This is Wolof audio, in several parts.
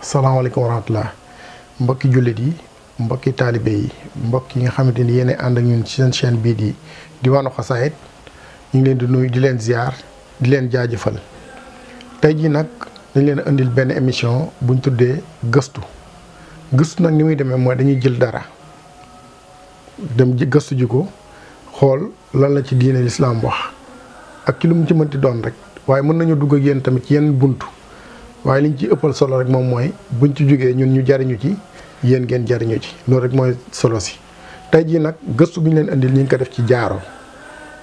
salaamaaleykum wa rahmatulah mbokki jullit yi mbokki taalibe yi mbokk yi nga xamante ni yéen ànd ak ñun ci seen chaîne bii di Diwaanu Xasaayid ñu ngi leen di nuyu di leen ziar di leen jaajëfal tey jii nag dañ leen indil benn émission buñ tuddee gëstu nag ni muy demee mooy dañuy jël dara dem gëstu ji ko xool lan la ci diine lislaam wax ak ci lu mu ci mënti doon rek waaye mën nañu dugg ak yéen tamit ci yenn buntu. waaye liñ ci ëppal solo rek moom mooy buñ ci jógee ñun ñu jariñu ci yéen ngeen jariñu ci loolu rek mooy solo si tey jii nag gëstu bi ñu leen indil ñu ngi ko def ci jaaro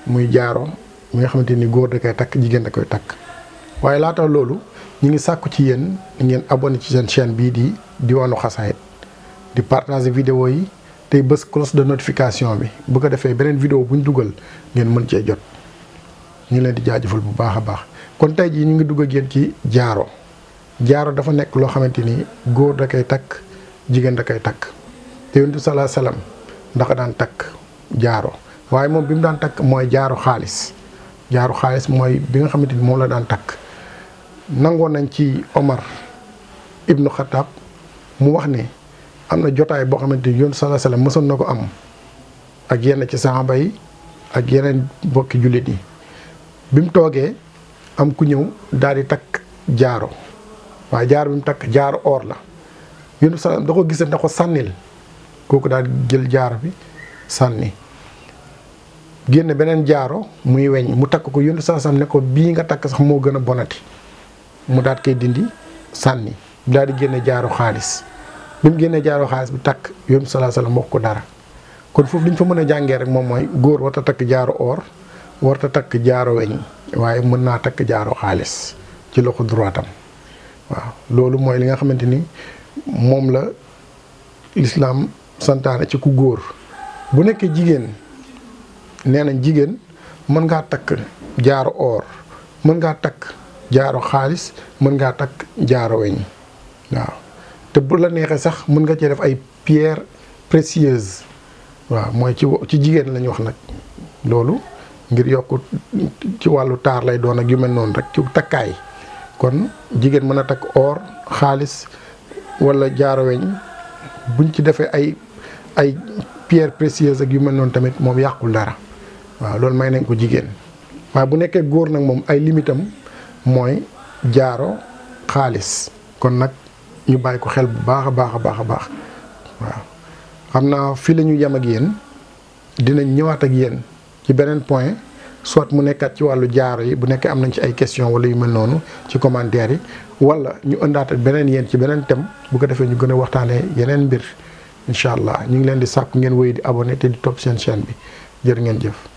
muy jaaro mi nga xamante ni góor da koy takk jigéen da koy takk waaye laata loolu ñu ngi sàkku ci yéen ngeen abonné ci seen chaîne bii di Diwaanu Xasaayid di partager vidéo yi tey bës cloche de notification bi bu ko defee beneen vidéo buñ dugal ngeen mën cee jot ñu leen di jaajëfal bu baax a baax kon tey jii ñu ngi dugg ak yéen ci jaaro dafa nekk loo xamante ni góor da koy takk jigéen da koy takk te Yonent bi salaa salaam ndax daan takk jaaro waaye moom bi mu daan takk mooy jaaro xaalis mooy bi nga xamante ni moom la daan takk nangoon nañ ci Omar ibnu Xataab mu wax ne am na jotaay boo xamante ni Yonent bi salaa salaam mësoon na ko am ak yenn ci saxaaba yi ak yeneen mbokki jullit yi bi mu toogee am ku ñëw daal di takk jaaro waaye jaaro bi mu takk jaaro or la Yonent bi salaam da ko gis ne ko sànnil kooku daal jël jaaro bi sànni génne beneen jaaro muy weñ mu takk ko Yonent bi salaam ne ko bii nga takk sax moo gën a bonati mu daal koy dindi sànni daal di génne jaaro xaalis bi mu génnee jaaro xaalis bi takk Yonent bi salaam wax ko dara kon foofu li ñu fa mën a jàngee rek moom mooy góor warta takk jaaro or warta takk jaaro weñ waaye mën naa takk jaaro xaalis ci loxo droitam waaw loolu mooy li nga xamante ni moom la lislaam santaane ci ku góor bu nekkee jigéen nee nañ jigéen mën ngaa takk jaaro or mën ngaa takk jaaro xaalis mën ngaa takk jaaro weñ waaw te bu la neexee sax mën nga cee def ay pierres précieuses waaw mooy ci jigéen lañu wax nag loolu ngir yokk ci wàllu taar lay doon ak yu mel noonu rek ci takkaay kon jigéen mën a takk or xaalis wala jaaro weñ buñ ci defee ay pierres précieuses ak yu mel noonu tamit moom yàqul dara waaw loolu may nañ ko jigéen waaye bu nekkee góor nag moom ay limitam mooy jaaro xaalis kon nag ñu bàyyi ko xel bu baax a baax a baax a baax waaw xam naa fii la ñu yem ak yéen dinañ ñëwaat ak yéen ci beneen point soit mu nekkaat ci wàllu jaaro yi bu nekkee am nañ ci ay question wala yu mel noonu ci commentaire yi wala ñu ëndaat beneen yéen ci beneen thème bu ko defee ñu gën a waxtaanee yeneen mbir incha allah ñu ngi leen di sàkku ngeen wéy di abonné te di topp seen chaîne bi jërë ngeen jëf.